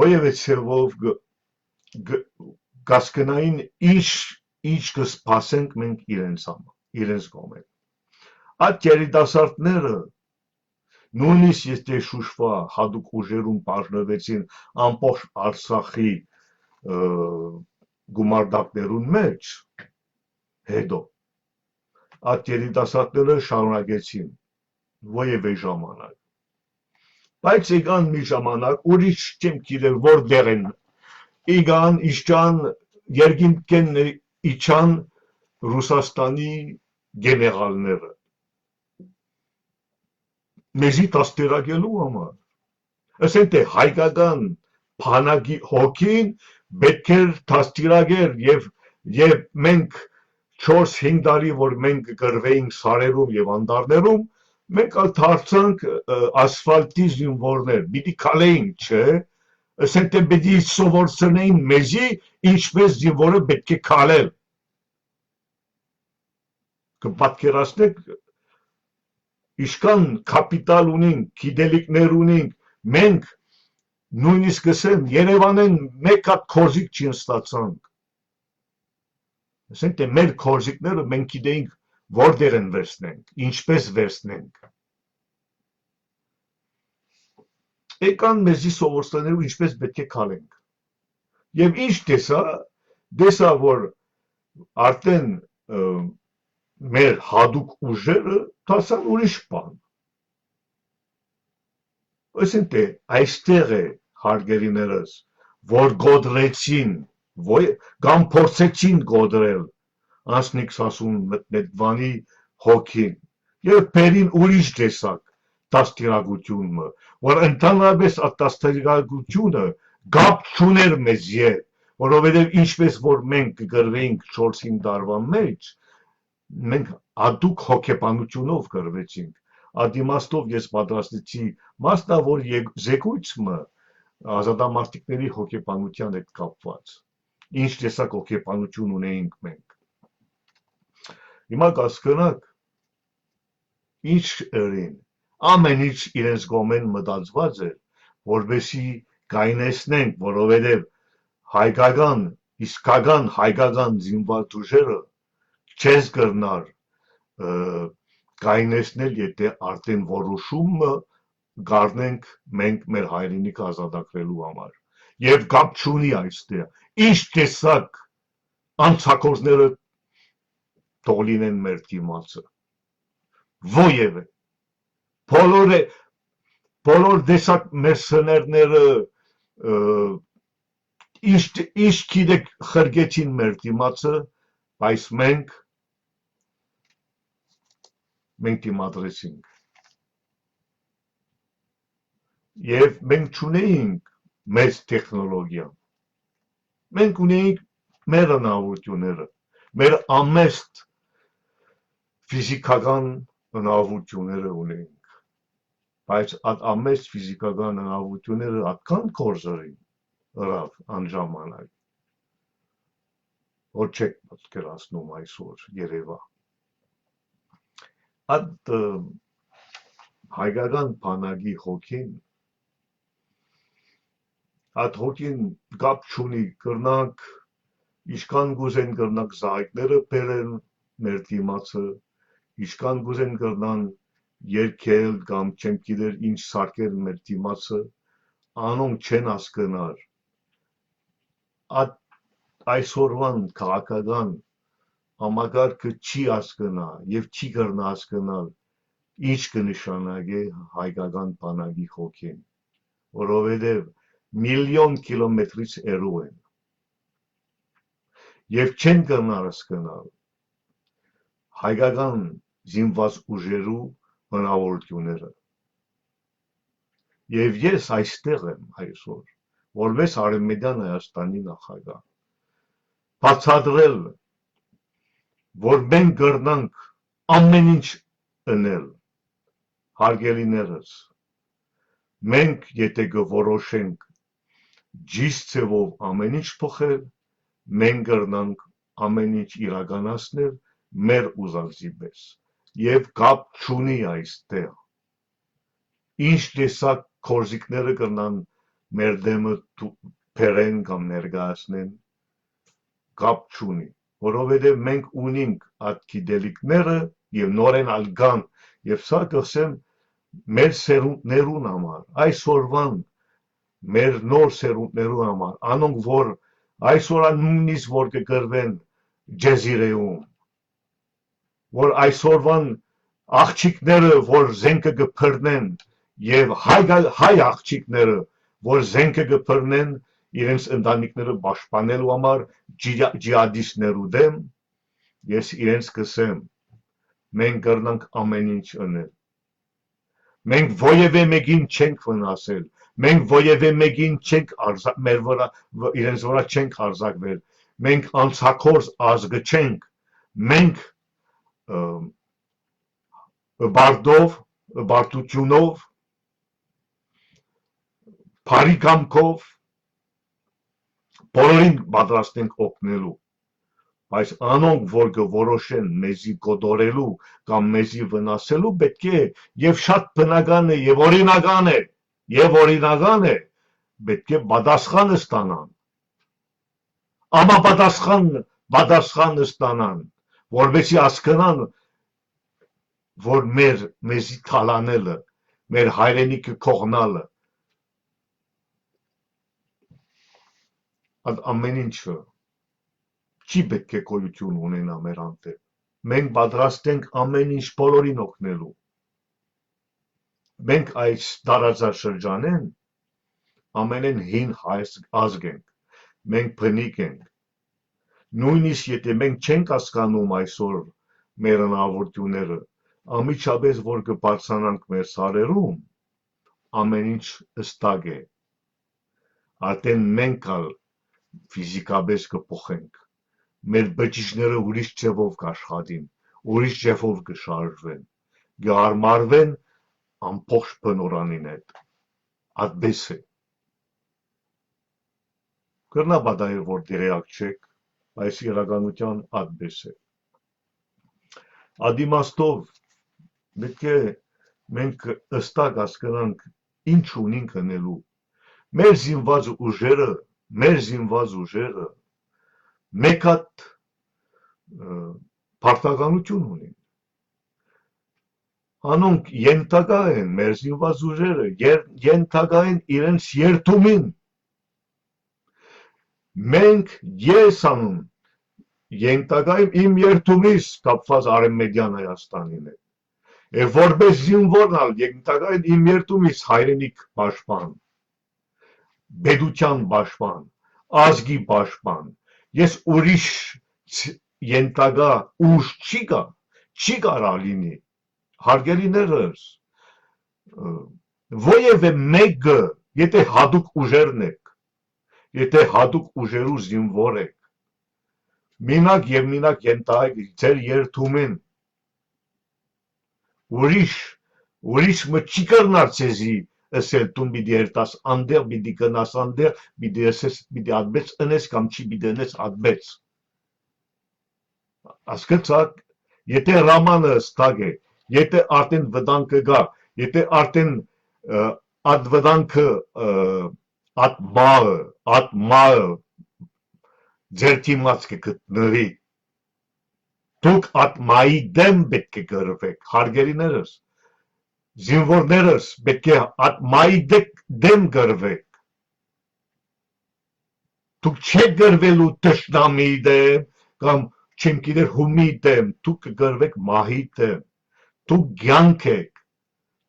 որեւէ ձեւով կը, կը, կ'ասկնային ինչ, ինչ կը սպասենք մենք իրենց համար, իրենց կողմէ։ Այդ երիտասարդները նոյնիսկ եթե Շուշվա յատուկ ուժերուն բաժնուեցին ամբողջ Արցախի, ը, գումարտակներուն մէջ, հետո այդ երիտասարդները շարունակեցին որեւէ ժամանակ։ Բայց եկան մի ժամանակ, ուրիշ չեմ գիտեր որտեղ են, եկան, իջան, երկինքէն իջան Ռուսաստանի գեներալները մեզի դաստիարակելու համար։ Ասեն թէ հայկական բանակի հոգին պէտք էր դաստիարակել եւ, եւ մենք չորս հինգ տարի, որ մենք կը կռուէինք սարերում եւ անտառներում, մենք ալ դարձանք, ը, ասֆալտի զինվորներ, պիտի քալէինք, չէ՞։ Ասեն թէ պիտի սովորցնեին մեզի, ինչպես զինվորը պէտք է քալել։ Կը պատկերացնեք, ինչքան կապիտալ ունենք, գիտելիքներ ունենք, մենք նոյնիսկ կ'ըսեմ, Երեւանէն մէկ հատ կորզիկ չի ստացանք։ Ասենք թէ մեր կորզիկները մենք գիտեինք որտեղ են վերցնենք, ինչպես վերցնենք։ Եկան մեզի սովորցնելու ինչպես պէտք է քալենք։ Եւ ինչ տեսայ, տեսայ, որ արդեն, ը, մեր յատուկ ուժերը դարձան ուրիշ բան։ Այսինքն, այստեղ է, հարգելիներս, որ կոտրեցին, ոյ-, կամ փորձեցին կոտրել Անսնիկ Սասուն Մտմետվանի հոգին եւ բերին ուրիշ տեսակ դաստիարակություն մը, որ ընդհանրապես այդ դաստիարակությունը կապ չուներ մեզ հետ, որովհետեւ ինչպես որ մենք կկռվեինք չորս հինգ տարվա մեջ, մենք յատուկ հոգեբանությունով կռվեցինք։ Այդ իմաստով ես պատրաստեցի մասնավոր ե-, զեկույց մը ազատամարտիկների հոգեբանության հետ կապված։ Ինչ տեսակ հոգեբանություն ունեինք մենք։ Հիմա կասկնակ, ինչ ըրին, ամեն ինչ իրենց կողմէն մտածված էր, որպեսզի կայունեցնենք, որովհետև հայկական, իսկական հայկական զինված ուժերը չես կրնար, ը, կայունեցնել, եթե արդեն որոշումը կառնենք մենք մեր հայրենիքը ազատագրելու համար։ Եվ կապ չունի այստեղ, ինչ տեսակ անցագործները թող լինեն մեր դիմացը։ Որևէ, բոլորը, բոլոր տեսակ մերսեներները, ը, իշ-, իշ գիտեք, խրկեցին մեր դիմացը, բայց մենք, մենք դիմադրեցինք։ Եւ մենք չունեինք մեծ տեխնոլոգիա։ Մենք ունեինք մեր հնարավորությունները, մեր ամեստ ֆիզիքական հնարավորությունները ունեինք, բայց այդ ամեստ ֆիզիքական հնարավորությունները ատկան կորզրին ըրաւ անժամանակ, որ չեք պատկերացնում այսօր երևա։ Այդ, ը, հայկական բանակի հոգին, այդ հոգին կապ չունի, կրնանք, ինչքան կուզեն կրնանք զայգները բերեն մեր դիմացը, ինչքան կուզեն կրնան երկել կամ չեմ գիտեր ինչ սարքել մեր դիմացը, անոնք չեն հասկնար։ Այդ այսօրվան քաղաքական համակարգը չի հասկնա եւ չի կրնա հասկնալ ինչ կը նշանակէ հայկական բանակի հոգին, որովհետեւ միլիոն կիլոմետրից հեռու են եւ չեն կրնար հասկնալ հայկական զինված ուժերու հնարավորությունները։ Եւ ես այստեղ եմ այսօր, որպես Արեւմտյան Հայաստանի նախագահ, բացատրել, որ մենք կրնանք ամեն ինչ ընել, հարգելիներս, մենք եթե կը որոշենք ճիշտ ձևով ամեն ինչ փոխել, մենք կրնանք ամեն ինչ իրականացնել մեր ուզածի պես։ Եւ կապ չունի այստեղ ինչ տեսակ գործիքները կրնան մեր դեմը դու-, բերեն կամ ներկայացնեն, կապ չունի, որովհետեւ մենք ունինք այդ գիտելիքները եւ նորեն ալ կան, եւ սա կ'ըսեմ մեր սերունդներուն համար, այսօրվան մեր նոր սերունդներուն համար, անոնք որ այսօր ա նույնիսկ որ կը կռուեն Ջեզիրեում, որ այսօրվան աղջիկները, որ զենքը կը բռնեն, եւ հայ, հայ աղջիկները, որ զենքը կը բռնեն իրենց ընտանիքները պաշտպանելու համար ջիհա-, ջիհադիստներու դեմ, ես իրենց կ'ըսեմ, մենք կրնանք ամեն ինչ ընել։ Մենք ոեւէ մեկին չենք վնասել, մենք ոեւէ մեկին չենք արձա-, մեր վրա, վ-, իրենց վրա չենք արձակվել, մենք անցագործ ազգը չենք, մենք, ը, բարդով, բարդությունով, բարի կամքով, բոլորին պատրաստ ենք օգնելու, բայց անոնք, որ կը որոշեն մեզի կոտորելու կամ մեզի վնասելու, պետք է, եւ շատ բնական է, եւ օրինական է, եւ օրինական է, պետք է պատասխան ստանան, համապատասխան, պատասխան ստանան, որպեսզի հասկնան, որ մեր, մեզի թալանելը, մեր հայրենիքը կողնալը, այդ ամեն ինչը չի պետք է գոյություն ունենա մեր հանդեպ։ Մենք պատրաստ ենք ամեն ինչ բոլորին օգնելու։ Մենք այս տարածաշրջանեն ամենէն հին հայ ազգ ենք, մենք բնիկ ենք։ Նույնիսկ եթե մենք չենք հասկանում այսօր մեր հնարավորությունները, անմիջապէս որ կը բարձրանանք մեր սարերում, ամեն ինչ հստակ է։ Արդեն մենք ալ ֆիզիկապէս կը փոխենք։ Մեր բջիջները ուրիշ ձևով կաշխատին, ուրիշ ձևով կը շարժվեն, կհարմարվեն ամբողջ բնօրրանին հետ։ Այդպես է։ Կրնայ պատահել, որ դերեակ չեք, բայց իրականության այդպես է։ Այդ իմաստով պետք է մենք հստակ հասկնանք ինչ ունինք ընելու։ Մեր զինված ուժերը, մեր զինված ուժերը մեկ հատ, ը, պարտականություն ունին։ Անոնք ենթակա են, մեր զինված ուժերը եր-, ենթակա են իրենց երդումին։ Մենք, ես անում, ենթակայ եմ իմ երդումիս կապված Արևմտյան Հայաստանին հետ։ Եւ որպես զինվորն ալ ենթակայ եմ իմ երդումիս հայրենիք պաշտպան։ պետութեան պաշտպան, ազգի պաշտպան։ Ես ուրիշ ց-, ենթակայ ուժ չի կայ, չի կարա լինի, հարգելի ներս, ը, որեւէ մեկը, եթե յատուկ ուժերն եք, եթե յատուկ ուժերու զինուոր եք, մինակ եւ մինակ ենթայեք ձեր երդումին, ուրիշ, ուրիշ մը չի կրնար ձեզի ըսել, դուն պիտի երթաս անտեղ, պիտի գնաս անտեղ, պիտի ըսես, պիտի ատմես ընես կամ չի պիտի ընես ատմես։ Հասկացաք, եթե Ռամանը հստակ է, եթե արդեն վտանգը կայ, եթե արդեն, ը, ատվտանգը, ը, ատմայը, ատմայը ձեր դիմաց կը գտնուի, դուք ատմայի դէմ պէտք է կռուէք, հարգելի ներս, զինուորներս, պէտք է ատմայի դե-, դէմ կռուէք։ Դուք չէք կռուելու թշնամիի դէմ կամ չեմ գիտեր հումի դէմ, դուք կը կռուէք մահի դէմ։ Դուք կեանք էք,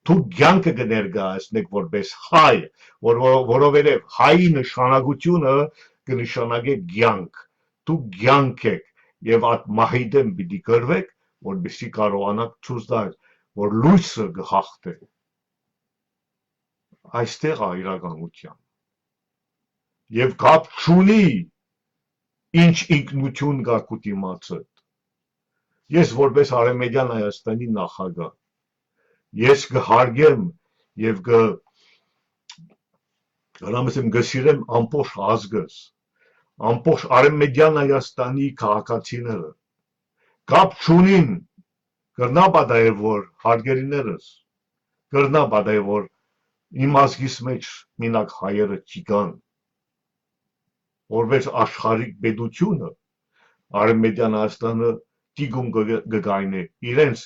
դուք կեանքը կը ներկայացնէք որպես հայ, որ-, որ-, որովհետեւ հայի նշանակությունը կը նշանակէ կեանք։ Դուք կեանք էք եւ այդ մահի դէմ պիտի կռուէք, որպեսզի կարողանաք ցույց տալ, որ լոյսը կը հաղթէ։ Այստեղ ա իրականութեան։ Եւ կապ չունի ինչ ինքնություն կայ քու դիմացդ։ Ես որպես Արեւմտյան Հայաստանի նախագահ, ես կը հարգեմ եւ կը, կրամ ասեմ, կը սիրեմ ամբողջ ազգս, ամբողջ Արեւմտյան Հայաստանի քաղաքացիները։ Կապ չունին, կրնայ պատահել, որ, հարգելի ներս, կրնայ պատահել, որ իմ ազգիս մէջ մինակ հայերը չի կան, որպես աշխարհիկ պետությունը, Արեւմտյան Հայաստանը դիգում կը, կը գայնէ իրենց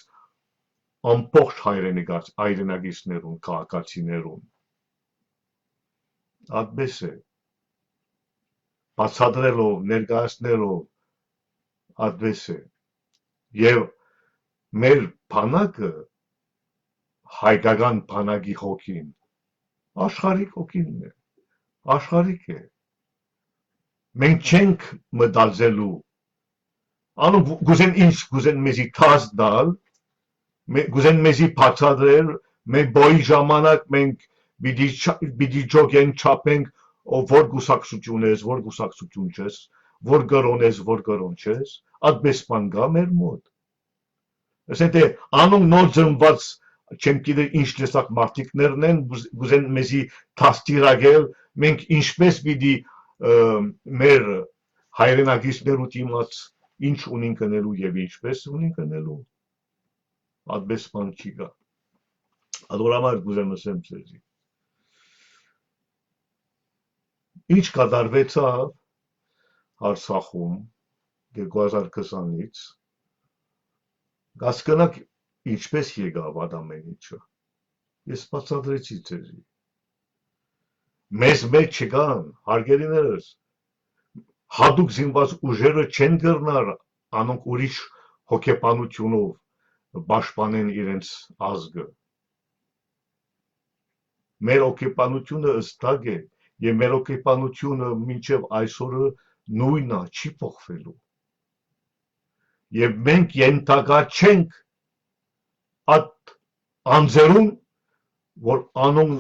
ամբողջ հայրենիքած-, հայրենակիցներուն, քաղաքացիներուն։ Ատպէս է, բացատրելով, ներկայացնելով, ատպէս է։ Եւ մեր բանակը, հայկական բանակի հոգին, աշխարհիկ հոգին է, աշխարհիկ է։ Մենք չենք մտածելու, անոնք կուզեն ինչ, կուզեն մեզի թաս տալ, մե-, կուզեն մեզի բացատրել, մեր բոյի ժամանակ մենք պիտի չա-, պիտի ջոգենք, չափենք, ով որ կուսակցություն ես, որ կուսակցություն չես, որ կրոն ես, որ կրոն չես, ատպէս բան կա մեր մոտ։ Ասեն թէ անոնք նոր ծնված, չեմ գիտեր ինչ տեսակ մարդիկներն են, կուզ-, կուզեն մեզի դաստիարակել, մենք ինչպես պիտի, ը, մեր հայրենակիցներու դիմաց ինչ ունին կնելու եւ ինչպես ունին կնելու, ատպէս բան չի կա։ Ատոր համար կուզեմ ասեմ ձեզի։ Ինչ կատարուեցաւ Արցախում երկու հազար քսանից, կասկնաք ինչպես եկաւ այդ ամեն ինչը։ Ես բացատրեցի ձեզի։ Մեզ մեջ չկան, հարգելիներս, հատուկ զինված ուժերը չեն կրնար անոնք ուրիշ հոգեբանությունով պաշտպանեն իրենց ազգը։ Մեր հոգեբանությունը հստակ է, եւ մեր հոգեբանությունը մինչեւ այսօրը նույնն է, չի փոխվելու։ Եւ մենք ենթակա չենք այդ անձերուն, որ անոնք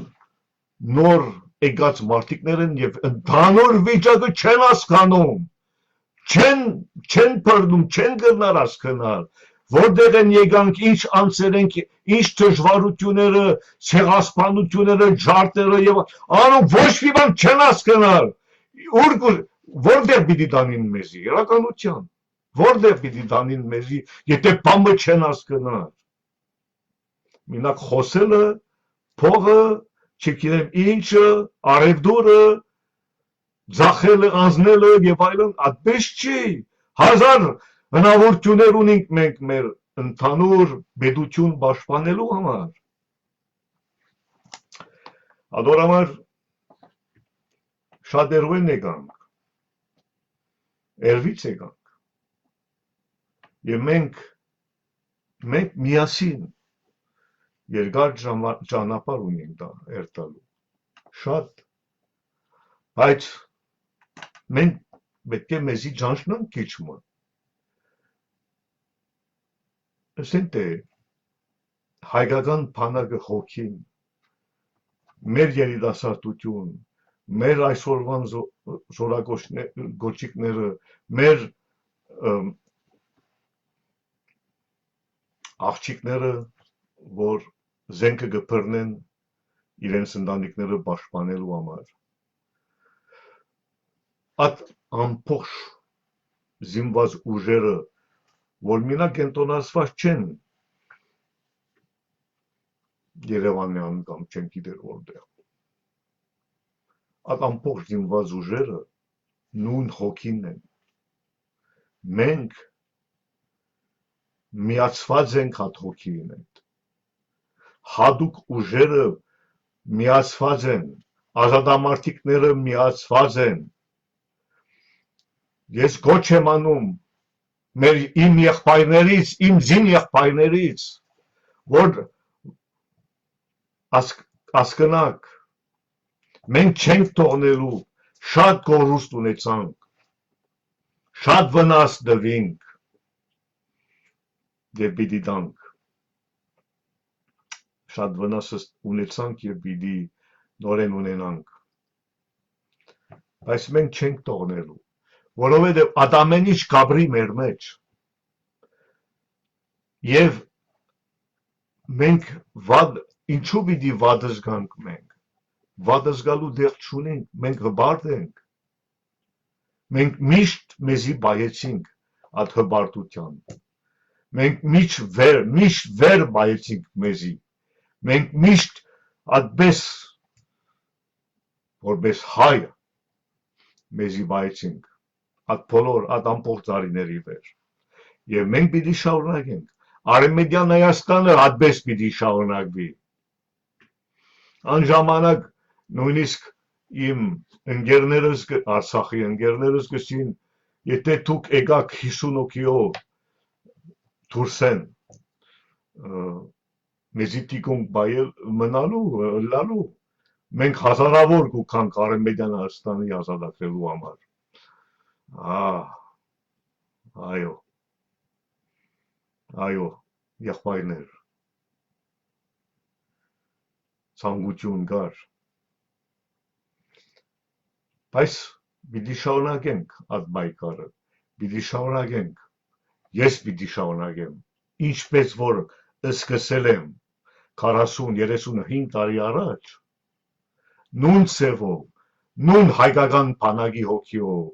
նոր եկած մարդիկներ են եւ ընդհանուր վիճակը չեն հասկանում, չեն, չեն բռնում, չեն կրնար հասկնալ, որտեղ են եկանք, ինչ անձեր ենք, ինչ դժվարությունները, ցեղասպանությունները, ջարդերը եւ անոնք ոչ մի բան չեն հասկնալ, ուր կու-, որտեղ պիտի տանին մեզի, իրականության, որտեղ պիտի տանին մեզի, եթե բամը չեն հասկնար։ Մինակ խոսելը, փողը, չգիտեմ ինչը, առևտուրը, ձախելը, անձնելը եւ այլն, այդպես չի։ Հազար հնարավորություններ ունենք մենք մեր ընդհանուր պետություն պաշտպանելու համար։ Ադոր համար շատ երուեն եկանք, երվից եկանք։ Եւ մենք, մենք միասին երկար ճանա-, ճանապարհ ունենք դա երթալու։ Շատ, Բայց մենք պէտք է մեզի ճանչնանք քիչ մը։ Ասենք թէ հայկական բանակը, հոգին, մեր երիտասարդություն, մեր այսօրվան զո-, զորակոչներ-, կոչիկները, մեր, ըմ, աղջիկները, որ զէնքը կը բռնեն իրենց ընտանիքները պաշտպանելու համար։ Այդ ամբողջ զինված ուժերը, որ մինակ կենտրոնացուած չեն Երեւանեան կամ չեմ գիտեր որտեղ, այդ ամբողջ զինված ուժերը նոյն հոգին են։ Մենք միացուած ենք այդ հոգիին հետ։ Յատուկ ուժերը միացուած են, ազատամարտիկները միացուած են։ Ես կոչ եմ անում մեր, իմ եղբայրներից, իմ զին եղբայրներից, որ ասկ-, ասկնակ, մենք չենք թողնելու, շատ կորուստ ունեցանք, շատ վնաս տուինք եւ պիտի տանք։ Շատ վնաս ս-, ունեցանք եւ պիտի նորէն ունենանք։ Բայց մենք չենք թողնելու, որովհետեւ այդ ամէն ինչ կապրի մեր մեջ։ Եւ մենք վատ, ինչու պիտի վատ զգանք մենք։ Վատ զգալու տեղ չունենք, մենք հպարտ ենք։ Մենք միշտ մեզի պահեցինք այդ հպարտութեան։ Մենք միշտ վեր, միշտ վեր պահեցինք մեզի։ Մենք միշտ այդպես, որպես հայը, մեզի պահեցինք այդ բոլոր, այդ ամբողջ տարիների վեր։ Եւ մենք պիտի շարունակենք։ Արեւմտյան Հայաստանը այդպես պիտի շարունակվի։ Այն ժամանակ նոյնիսկ իմ ընկերներս կը-, Արցախի ընկերներս կ'ըսին, «Եթե դուք եկաք հիսուն հոգիով դուրսէն, ը, մեզի թիկունք պահել, մնալու, ը, ըլլալու, մենք հազարավոր կու գանք Արեւմտյան Հայաստանի ազատագրելու համար»։ Ահ, այո, այո, եղբայրներ, ցանկություն կար։ Բայց պիտի շարունակենք այդ պայքարը, պիտի շարունակենք, ես պիտի շարունակեմ, ինչպես որ սկսել եմ քառասուն, երեսունհինգ տարի առաջ, նոյն ձեւով, նոյն հայկական բանակի հոգիով,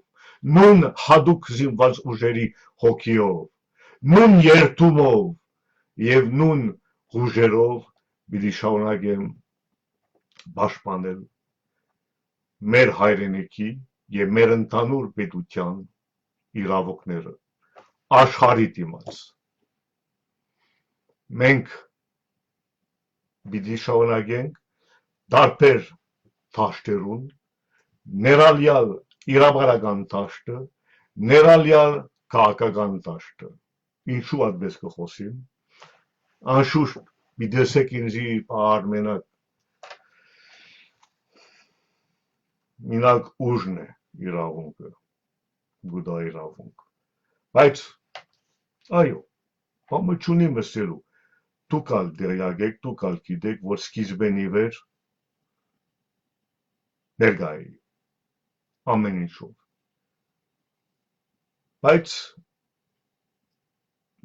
նոյն յատուկ զինված ուժերի հոգիով, նոյն երդումով եւ նոյն ուժերով պիտի շարունակեմ պաշտպանել մեր հայրենիքի եւ մեր ընդհանուր պետութեան իրաւունքները աշխարհի դիմաց։ Մենք պիտի շարունակենք տարբեր դաշտերուն, ներառյալ իրավարական դաշտը, ներառյալ քաղաքական դաշտը։ Ինչու այդպես կը խօսիմ։ Անշուշտ պիտի ըսէք ինձի, «Պարմենակ, մինակ ուժն է իրաւունքը, գուտա իրաւունք»։ Բայց, այո, բան մը չունի մսելու։ Դուք ալ տեղյակ էք, դուք ալ գիտէք, որ սկիզբէն ի վեր ներկայ էի ամեն ինչով։ Բայց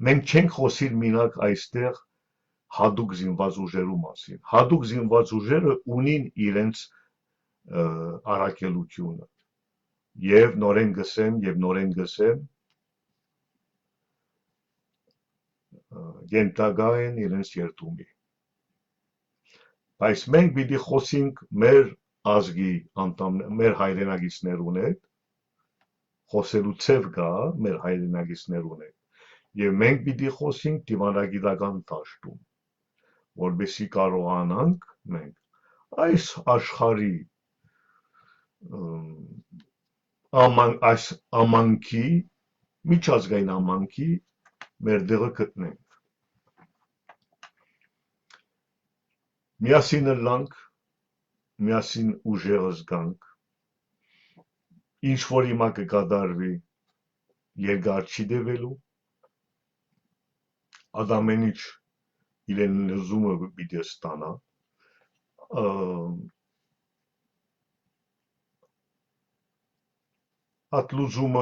մենք չենք խօսիր մինակ այստեղ յատուկ զինված ուժերու մասին։ Յատուկ զինված ուժերը ունին իրենց, ը, առաքելությունը։ Եւ նորէն գսեմ, եւ նորէն գսեմ, ը, կենտակա են իրենց երդումի։ Բայց մենք պիտի խօսենք մեր ազգի անդամ-, մեր հայրենակիցներուն հետ, խօսելու ձեւ կայ մեր հայրենակիցներուն հետ։ Եւ մենք պիտի խօսենք դիվանագիտական դաշտում, որպեսզի կարողանանք մենք այս աշխարհի, ըմ, աման-, այս ամանքի, միջազգային ամանքի մեր տեղը գտնենք։ Միասին ըլլանք, միասին ուժեղ զգանք, ինչ որ հիմա կը կատարուի, երկար չի տեւելու, ատամենիչ իրեն լուծումը պիտի ստանայ։ Ը, Այդ լուծումը,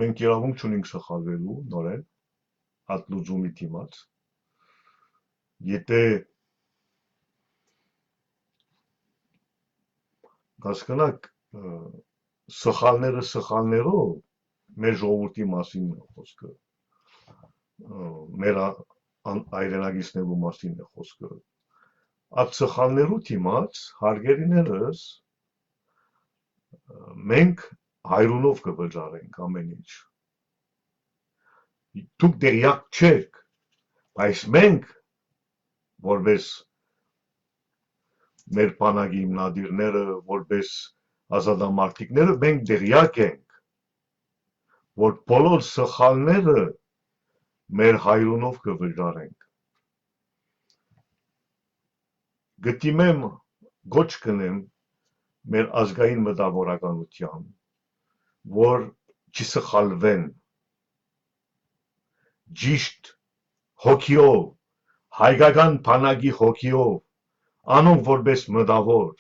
մենք իրաւունք չունենք սխալուելու նորէն, այդ լուծումի դիմաց։ Եթէ հասկանաք, ը, սխալները սխալներով մեր ժողովուրդի մասին է խոսքը, ը, մեր ա-, ան-, հայրենակիցներու մասին է խոսքը։ Այդ սխալներու դիմաց, հարգելիներս, ը, մենք հայրունով կը վճարենք ամեն ինչ։ Դուք տեղյակ չէք, բայց մենք, որպես մեր բանակի հիմնադիրները, որպես ազատամարտիկները, մենք տեղյակ ենք, որ բոլոր սխալները մեր հայրունով կը վճարենք։ Կը դիմեմ, կոչ կ'ընեմ մեր ազգային մտաւորականութեան, որ չսխալուեն, ճիշտ հոգիով, հայկական բանակի հոգիով, անոնք որպես մտաւոր,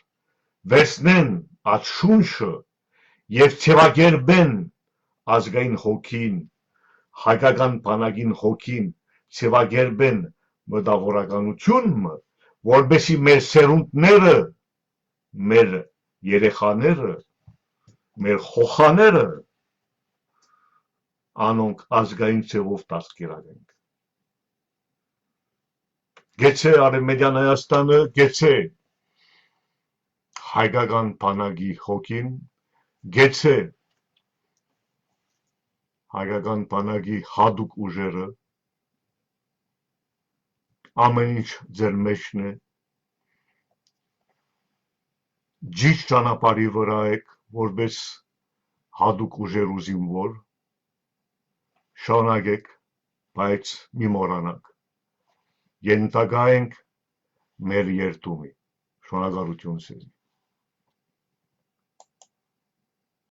վերցնեն այդ շունչը եւ ձեւակերպեն ազգային հոգին, հայկական բանակին հոգին, ձեւակերպեն մտաւորականություն մը, որպեսզի մեր սերունդները, մեր երեխաները, մեր խոխաները, անոնք ազգային ձեւով դաստիարակենք։ Գեցէ Արեւմտյան Հայաստանը, գեցէ հայկական բանակի հոգին, գեցէ հայկական բանակի յատուկ ուժերը, ամեն ինչ ձեր մեջն է, ճիշտ ճանապարհի վրայ եք, որպես յատուկ ուժերու զինվոր, շարունակեք, բայց մի մոռանաք, ենթակայ ենք մեր երդումի։ Շնորհակալություն ձեզի։